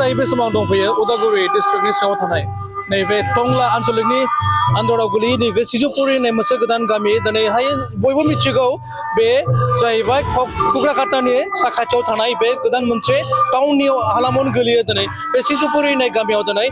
दायो बे समाव दंफैयो उदालगुरि डिस्ट्रिक्टनि सिङाव थानाय नैबे टंला आनसलिकनि आन्दाराव गोलैयो नैबे सिजुपुरि होननाय मोनसे गोदान गामि दिनैहाय बयबो मिथिगौ बे जाहैबाय कुक्राकाटानि साखाथियाव थानाय बे गोदान मोनसे टाउननि हालामावनो गोलैयो दिनै बे सिजुपुरि होननाय गामियाव दिनै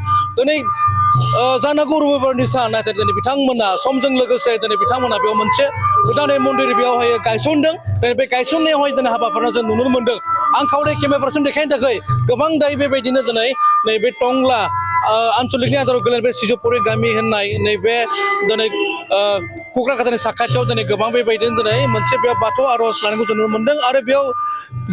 जानांगौ रबिबारनि सान नाथाय दिनै बिथांमोना समजों लोगोसे दिनै बिथांमोना बेयाव मोनसे गोदानै मन्दिर बेयावहाय गायसनदों दिनै बे गायसननायावहाय दिनै हाबाफारिखौ जों नुनो मोन्दों आं खावलाय केमेराफोरजों देखायनो थाखाय गोबां दायो बेबायदिनो दिनै नैबे टंला आनसलिकनि आन्दाराव गोलैनाय बे सिजुपुरि गामि होननाय नैबे दिनै कुक्राकाटानि साखाथियाव दिनै गोबां बेबायदिनो दिनै मोनसे बेयाव बाथौ आर'ज लानायखौ जों नुनो मोन्दों आरो बेयाव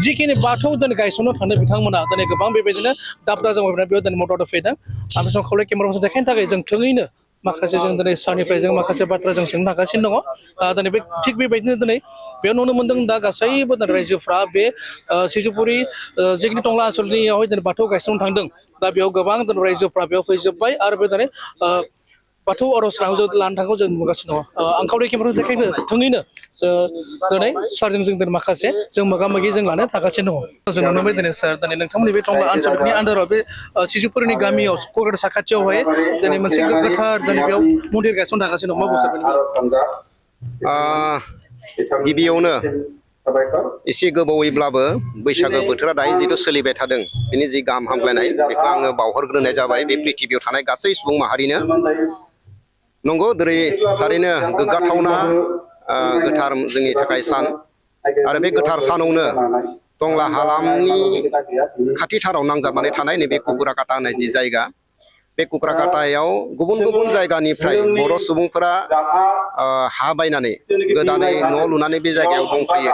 जिखिनि बाथौ दिनै गायसननो थांदों बिथांमोना दिनै गोबां बेबायदिनो दाब दाब जाबाय बेयाव दिनै मदद होफैदों आं बे समाव खावलाय केमेराफोरजों देखायनो थाखाय जों थोङैनो माखासे जों दिनै सारनिफ्राय जों माखासे बाथ्रा जों सोंनो थांगासिनो दङ दिनै बे थिग बेबायदिनो दिनै बेयाव नुनो मोन्दों दा गासैबो रायजोफ्रा बे सिजुपुरि जिखिनि टंला ओनसोलनियावहाय दिनै बाथौ गायसननो थांदों दा बेयाव गोबां रायजोफ्रा बेयाव फैजोब्बाय आरो बे दिनै बाथौ आर'ज लानो थांखौ जों नुगासिनो दङ आं खावलाय केमेराखौ देखायनो थोङैनो दिनै सारजों जों दिनै माखासे जों मोगा मोगि जों लानो थांगासिनो दङ जों नुनो मोनबाय दिनै सार दिनै नोंथांमोननि बे टंला आनसलिकनि आन्दाराव बे सिजुपुरिनि गामियाव क'क्राझार साखाथियावहाय दिनै मोनसे गोथार दिनै बेयाव मन्दिर गायसननो थांगासिनो दं मा बुंसार गिबियावनो एसे गोबावैब्लाबो बैसागो बोथोरा दायो जिथु सोलिबाय थादों बिनि जि गाहाम हामलायनाय बेखौ आङो बावहरग्रोनाय जाबाय बे प्रिथिबियाव थानाय गासै सुबुं माहारिनो नंगौ थारैनो गोग्गाथावना गोथार जोंनि थाखाय सान आरो बे गोथार सानावनो टंला हालामनि खाथिथाराव नांजाबनानै थानाय नैबे कुक्राकाटा होननाय जि जायगा बे कुक्राकाटायाव गुबुन गुबुन जायगानिफ्राय बर' सुबुंफोरा हा बायनानै गोदानै न' लुनानै बे जायगायाव दंफैयो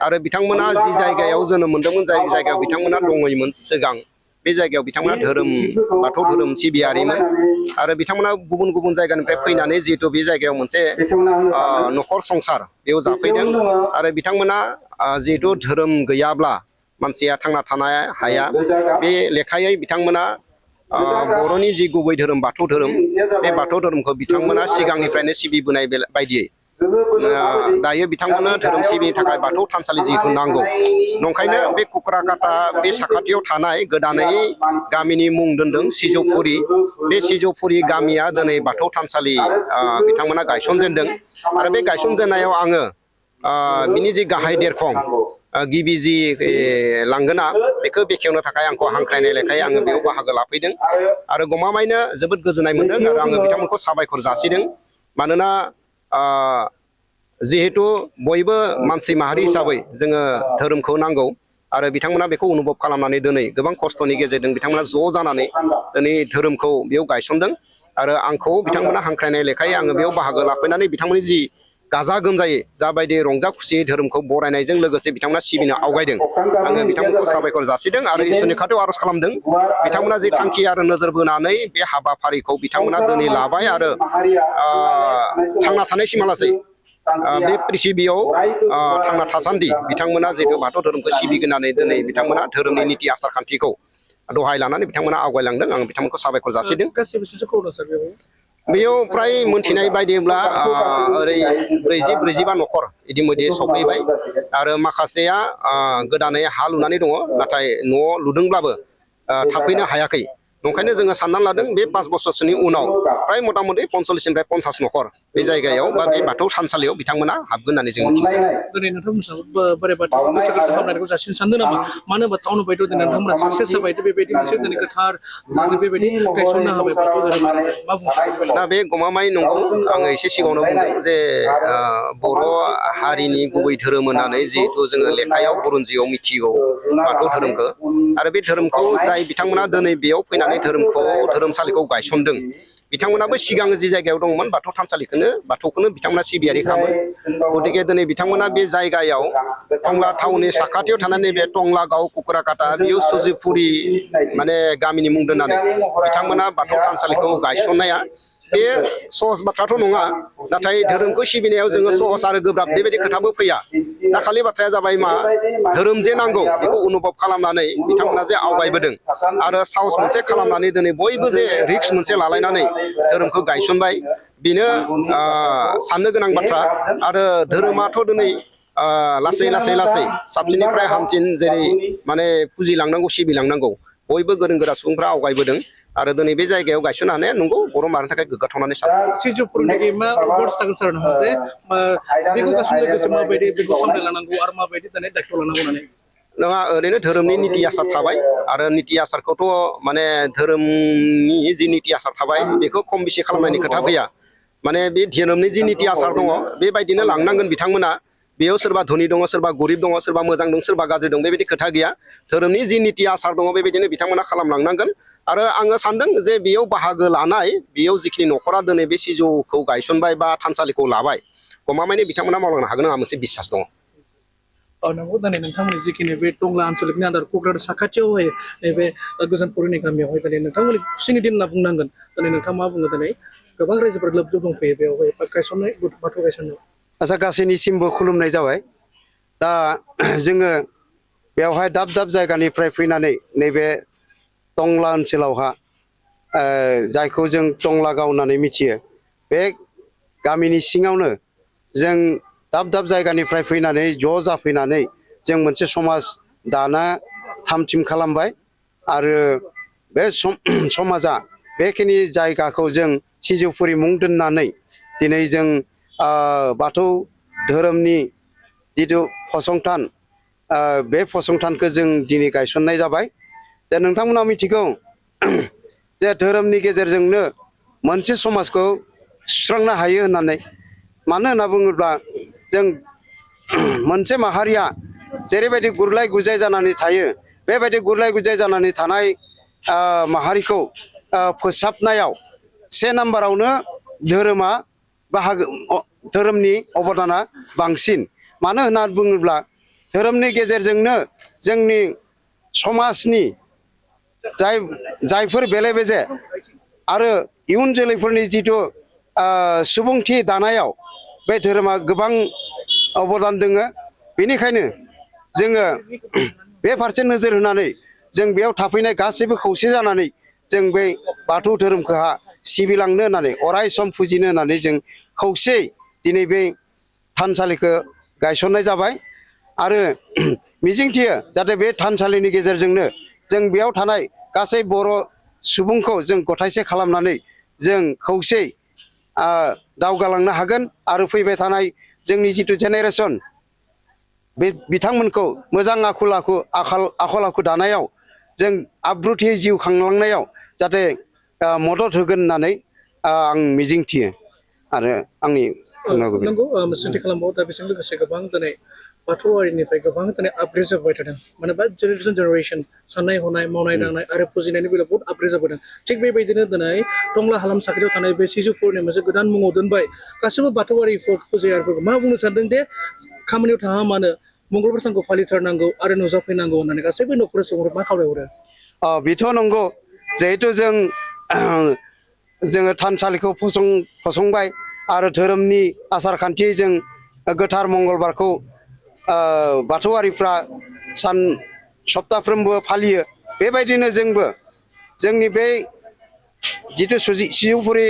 आरो बिथांमोना जि जायगायाव जोनोम मोन्दोंमोन जाय जायगायाव बिथांमोना दङैमोन सिगां बे जायगायाव बिथांमोना बाथौ धोरोम सिबियारिमोन आरो बिथांमोना गुबुन गुबुन जायगानिफ्राय फैनानै जिहेतु बे जायगायाव मोनसे न'खर संसार बेयाव जाफैदों आरो बिथांमोना जिहेतु धोरोम गैयाब्ला मानसिया थांना थानो हाया बे लेखायै बिथांमोना बर'नि जि गुबै धोरोम बाथौ धोरोम बे बाथौ धोरोमखौ बिथांमोना सिगांनिफ्रायनो सिबिबोनाय बायदियै दायो बिथांमोननो धोरोम सिबिनो थाखाय बाथौ थानसालि जिहेतु नांगौ नंखायनो बे कुक्राकाटा बे साखाथियाव थानाय गोदानै गामिनि मुं दोनदों सिजौफुरि बे सिजौफुरि गामिया दिनै बाथौ थानसालि बिथांमोना गायसनजेनदों आरो बे गायसनजेननायाव आङो बिनि जि गाहाय देरखं गिबि जि लांगोना बेखौ बेखेवनो थाखाय आंखौ हांख्रायनाय लेखायै आङो बेयाव बाहागो लाफैदों आरो गमामायैनो जोबोद गोजोननाय मोन्दों आरो आङो बिथांमोनखौ साबायखर जासिदों मानोना जिहेतु बयबो मानसि माहारि हिसाबै जोङो धोरोमखौ नांगौ आरो बिथांमोना बेखौ अनुभब खालामनानै दिनै गोबां खस्थ'नि गेजेरजों बिथांमोना ज' जानानै दिनै धोरोमखौ बेयाव गायसनदों आरो आंखौ बिथांमोना हांख्रायनाय लेखायै आङो बेयाव बाहागो लाफैनानै बिथांमोननि जि गाजा गोमजायै जाबायदि रंजा खुसियै धोरोमखौ बरायनायजों लोगोसे बिथांमोना सिबिनो आवगायदों आङो बिथांमोनखौ साबायखर जासिदों आरो इसोरनि खाथियाव आर'ज खालामदों बिथांमोना जि थांखि आरो नोजोर बोनानै बे हाबाफारिखौ बिथांमोना दिनै लाबाय आरो थांना थानाय सिमालासै बे पृथिबियाव थांना थासान्दि बिथांमोना जिहेतु बाथौ धोरोमखौ सिबिगोनानै दिनै बिथांमोना धोरोमनि निति आसार खान्थिखौ दहाय लानानै बिथांमोना आवगायलांदों आं बिथांमोनखौ साबायखर जासिदों बेयाव फ्राय मोनथिनाय बायदिब्ला ओरै 40-45 न'खर इदिमध्ये सफैबाय आरो माखासेया गोदानै हा लुनानै दङ नाथाय न' लुदोंब्लाबो थाफैनो हायाखै नंखायनो जोङो साननानै लादों बे 5 बोसोरसोनि उनाव फ्राय मथा मथि 45निफ्राय 50 न'खर बे जायगायाव बा बे बाथौ थानसालियाव बिथांमोना हाबगोन होननानै जों मिथियो दिनै नोंथांमोनहा बोराइ बाथौखौ गोसो गोथार हामलायनायखौ जासिनो सानदों नामा मानो होनबा टाउन बायदियाव दिनै नोंथांमोना साक्सेस जाबाय बेबायदि मोनसे दिनै गोथार बेबायदि गायसननो हाबाय बाथौ धोरोम मा बुंनो दा बे गमामायै नंगौ आङो एसे सिगाङावनो बुंदों जे बर' हारिनि गुबै धोरोम होननानै जिहेतु जोङो लेखायाव बुरन्जियाव मिथिगौ बाथौ धोरोमखौ आरो बे धोरोमखौ जाय बिथांमोना दिनै बेयाव फैनानै धोरोमसालिखौ गायसनदों बिथांमोनाबो सिगां जि जायगायाव दंमोन बाथौ बाथौखौनो बिथांमोना सिबियारि खालामो गतिके दिनै बिथांमोना बे जायगायाव टंला टाउननि साखाथियाव थानाय नैबे टंला गाव कुक्राकाटा बेयाव सिजुपुरि माने गामिनि मुं दोननानै बिथांमोना बाथौ थानसालिखौ गायसननाया बे सहज बाथ्राथ' नङा नाथाय धोरोमखौ सिबिनायाव जोङो सहज आरो गोब्राब बेबायदि खोथाबो फैया दा खालि बाथ्राया जाबाय मा धोरोम जे नांगौ बेखौ अनुभब खालामनानै बिथांमोना जे आवगायबोदों आरो साहस मोनसे खालामनानै दिनै बयबो जे रिक्स मोनसे लालायनानै धोरोमखौ गायसनबाय बेनो साननो गोनां बाथ्रा आरो धोरोमाथ' दिनै लासै साबसिननिफ्राय हामसिन जेरै माने फुजिलांनांगौ सिबिलांनांगौ बयबो गोरों गोरा सुबुंफ्रा आवगायबोदों आरो दिनै बे जायगायाव गायसननो हानाया नंगौ बर' माहारिनि थाखाय गोग्गाथावनानै सानो सिजु पुरिनि मा वर्ड्स थागोन सार नहते बेखौ गासिबो लोगोसे माबायदि बेखौ सामलायलांनांगौ आरो माबायदि दिनै दायित्व लानांगौ होननानै नङा ओरैनो धोरोमनि निति आसार थाबाय आरो निति आसारखौथ' माने धोरोमनि जि निति आसार थाबाय बेखौ खम बेसे खालामनायनि खोथा फैया माने बे धोरोमनि जि निति आसार दङ बेबायदिनो लांनांगोन बिथांमोना बेयाव सोरबा धनी दङ सोरबा गरिब दङ सोरबा मोजां दं सोरबा गाज्रि दं बेबायदि खोथा गैया धोरोमनि जि निति आसार दङ बेबायदिनो बिथांमोना खालामलांनांगोन आरो आङो सानदों जे बेयाव बाहागो लानाय बेयाव जिखिनि न'खरा दिनै बे सिजौखौ गायसनबाय बा थानसालिखौ लाबाय गमामायैनो बिथांमोना मावलांनो हागोन आंहा मोनसे बिसास दङ नंगौ दिनै नोंथांमोननि जिखिनि बे टंला आनसलिकनि आन्दार क'क्राझार साखाथियावहाय नैबे गोजोन पुरिनि गामियावहाय दिनै नोंथांमोननि खुसिनि दिन होनना बुंनांगोन दिनै नोंथाङा मा बुङो दिनै गोबां रायजोफोर लोब लोब दंफैयो बेवहाय गायसननाय बाथौ गायसननायाव आच्चा गासैनिसिमबो खुलुमनाय जाबाय दा जोङो बेवहाय दाब दाब जायगानिफ्राय फैनानै नैबे टंला ओनसोलावहा जायखौ जों टंला गाव होननानै मिथियो बे गामिनि सिङावनो जों दाब दाब जायगानिफ्राय फैनानै ज' जाफैनानै जों मोनसे समाज दाना थाम थिम खालामबाय आरो बे समाजा बेखिनि जायगाखौ जों सिजौपुरि मुं दोननानै दिनै जों बाथौ धोरोमनि जिथु फसंथान बे फसंथानखौ जों दिनै गायसननाय जाबाय जे नोंथांमोना मिथिगौ जे धोरोमनि गेजेरजोंनो मोनसे समाजखौ सुस्रांनो हायो होननानै मानो होनना बुङोब्ला जों मोनसे माहारिया जेरैबायदि गुरलाय गुजाय जानानै थायो बेबायदि गुरलाय गुजाय जानानै थानाय माहारिखौ फोसाबनायाव से नाम्बारावनो धोरोमा धोरोमनि अबदाना बांसिन मानो होनना बुङोब्ला धोरोमनि गेजेरजोंनो जोंनि समाजनि जायफोर बेले बेजे आरो इयुन जोलैफोरनि जिथु सुबुंथि दानायाव बे धोरोमा गोबां अबदान दोङो बेनिखायनो जोङो बे फारसे नोजोर होनानै जों बेयाव थाफैनाय गासैबो खौसे जानानै जों बे बाथौ धोरोमखौहा सिबिलांनो होननानै अराय सम फुजिनो होननानै जों खौसेयै दिनै बे थानसालिखौ गायसननाय जाबाय आरो मिजिंथियो जाहाथे बे थानसालिनि गेजेरजोंनो जों बेयाव थानाय गासै बर' सुबुंखौ जों गथायसे खालामनानै जों खौसेयै दावगालांनो हागोन आरो फैबाय थानाय जोंनि जिथु जेनेरेसन बे बिथांमोनखौ मोजां आखल आखु दानायाव जों आब्रुथियै जिउ खांलांनायाव जाहाथे मदद होगोन होननानै आं मिजिंथियो आरो आंनि नंगौ सोंथि खालामबावो दा बेजों लोगोसे गोबां दिनै बाथौआरिनिफ्राय गोबां दिनै आपग्रेड जाबोबाय थादों मानोबा जेनेरेसन साननाय हनाय मावनाय दांनाय आरो फुजिनायनि बेलायाव बहुत आपग्रेड जाबोदों थिग बेबायदिनो दिनै टंला हालाम साखाथियाव थानाय बे सिजौपुरनि मोनसे गोदान मुङाव दोनबाय गासैबो बाथौआरिफोर फुजियारिफोरखौ मा बुंनो सानदों दे खामानियाव थाङा मानो मंगलबार सानखौ फालिथारनांगौ आरो नुजाफैनांगौ होननानै गासैबो न'खर सुबुंफोर मा खावलायहरो बेथ' नंगौ जिहेथु जोङो थानसालिखौ फसंबाय आरो धोरोमनि आसार खान्थि जों गोथार मंगलबारखौ बाथौआरिफ्रा सप्ताफ्रोमबो फालियो बेबायदिनो जोंबो जोंनि बे जिथु सिजौपुरि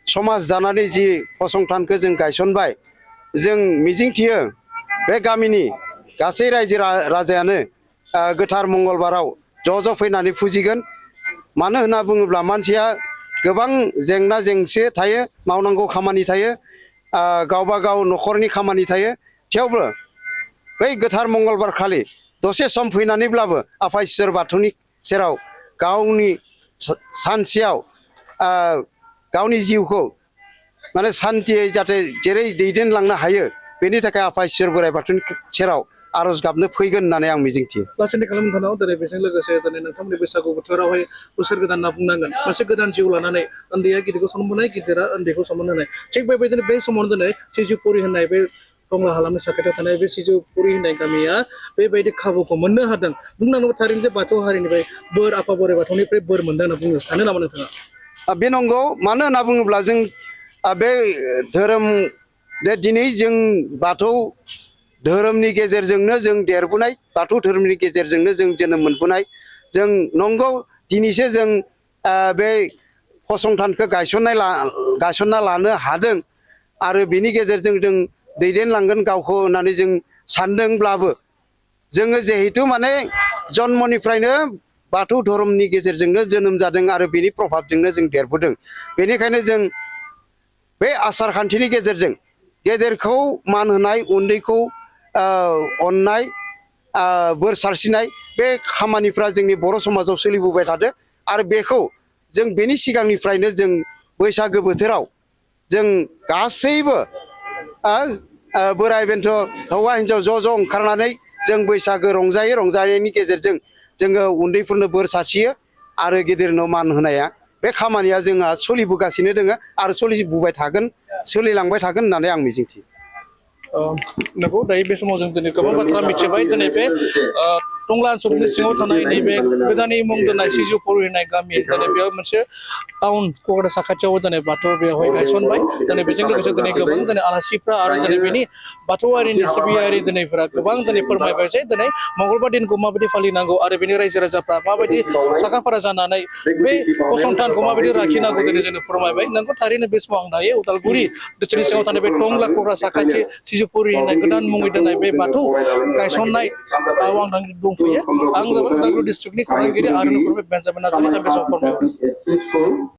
समाज दानानै जि फसंथानखौ जों गायसनबाय जों मिजिंथियो बे गामिनि गासै रायजो राजायानो गोथार मंगलबाराव ज' फैनानै फुजिगोन मानो होनना बुङोब्ला मानसिया गोबां जेंना जेंसि थायो मावनांगौ खामानि थायो गावबा गाव न'खरनि खामानि थायो थेवबो बै गोथार मंगलबार खालि दसे सम फैनानैब्लाबो आफा इसोर बाथौनि सेराव गावनि सानसेयाव गावनि जिउखौ माने सान्थियै जाहाथे जेरै दैदेनलांनो हायो बेनि थाखाय आफा इसोर बोराइ बाथौनि सेराव आर'ज गाबनो फैगोन होननानै आं मिजिंथियो लासैनो खालामथानाव दिनै बेजों लोगोसे दिनै नोंथांमोननि बैसागु बोथोरावहाय बोसोर गोदान होनना बुंनांगोन मोनसे गोदान जिउ लानानै उन्दैया गिदिरखौ सनमान होनाय गिदिरा उन्दैखौ सनमान होनाय थिग बेबायदिनो बे समावनो दिनै सिजौपुरि होननाय बे टंला हालामनि साखाथियाव थानाय बे सिजौपुरि होननाय गामिया बेबायदि खाबुखौ मोननो हादों बुंनांगौ थारैनो जे बाथौ हारिनिफ्राय बोर आफा बोराइ बाथौनिफ्राय बोर मोनदों होनना बुंनो सानो नामा नोंथाङा बे नंगौ मानो होनना बुङोब्ला जों बे धोरोम दिनै जों बाथौ धोरोमनि गेजेरजोंनो जों देरबोनाय बाथौ धोरोमनि गेजेरजोंनो जों जोनोम मोनबोनाय जों नंगौ दिनैसो जों बे फसंथानखौ गायसनना लानो हादों आरो बिनि गेजेरजों जों दैदेनलांगोन गावखौ होननानै जों सानदोंब्लाबो जोङो जिहेतु माने जन्मनिफ्रायनो बाथौ धर्मनि गेजेरजोंनो जोनोम जादों आरो बेनि प्रभाबजोंनो जों देरबोदों बेनिखायनो जों बे आसार खान्थिनि गेजेरजों गेदेरखौ मान होनाय उन्दैखौ अननाय बोर सारस्रिनाय बे खामानिफ्रा जोंनि बर' समाजाव सोलिबोबाय थादों आरो बेखौ जों बेनि सिगांनिफ्रायनो जों बैसागो बोथोराव जों गासैबो बोराइ बेन्थ हौवा हिन्जाव ज' ज' ओंखारनानै जों बैसागो रंजायो रंजानायनि गेजेरजों जोङो उन्दैफोरनो बोर सारस्रियो आरो गेदेरनो मान होनाया बे खामानिया जोंहा सोलिबोगासिनो दङ आरो सोलिबोबाय थागोन सोलिलांबाय थागोन होननानै आं मिजिंथियो नंगौ दायो बे समाव जों दिनै गोबां बाथ्रा मिथिबाय दिनै बे टंला ओनसोलनि सिङाव थानाय नैबे गोदानै मुं दोननाय सिजौपुर होननाय गामि दिनै बेयाव मोनसे टाउन क'क्राझार साखाथियाव दिनै बाथौ बेवहाय गायसनबाय दिनै बेजों लोगोसे दिनै गोबां दिनै आलासिफ्रा आरो दिनै बेनि बाथौआरिनि सिबियारि दिनैफोरा गोबां दिनै फोरमायबाय जे दिनै मंगलबार दिनखौ माबायदि फालिनांगौ आरो बेनि रायजो राजाफ्रा माबायदि साखाफारा जानानै बे फसंथानखौ माबायदि लाखिनांगौ दिनै जोंनो फोरमायबाय नंगौ थारैनो बे समाव आं दायो उदालगुरि डिस्ट्रिक्टनि सिङाव थानाय बे टंला क'क्राझार साखाथि सिजौपुरि होननाय गोदान मुङै दोननाय बे बाथौ गायसननाय आं दंफैयो आं जाबाय उदालगुरि डिस्ट्रिक्टनि खौरांगिरि आरो बेन्जामिन नार्जारि आं बे समाव फोरमायबाय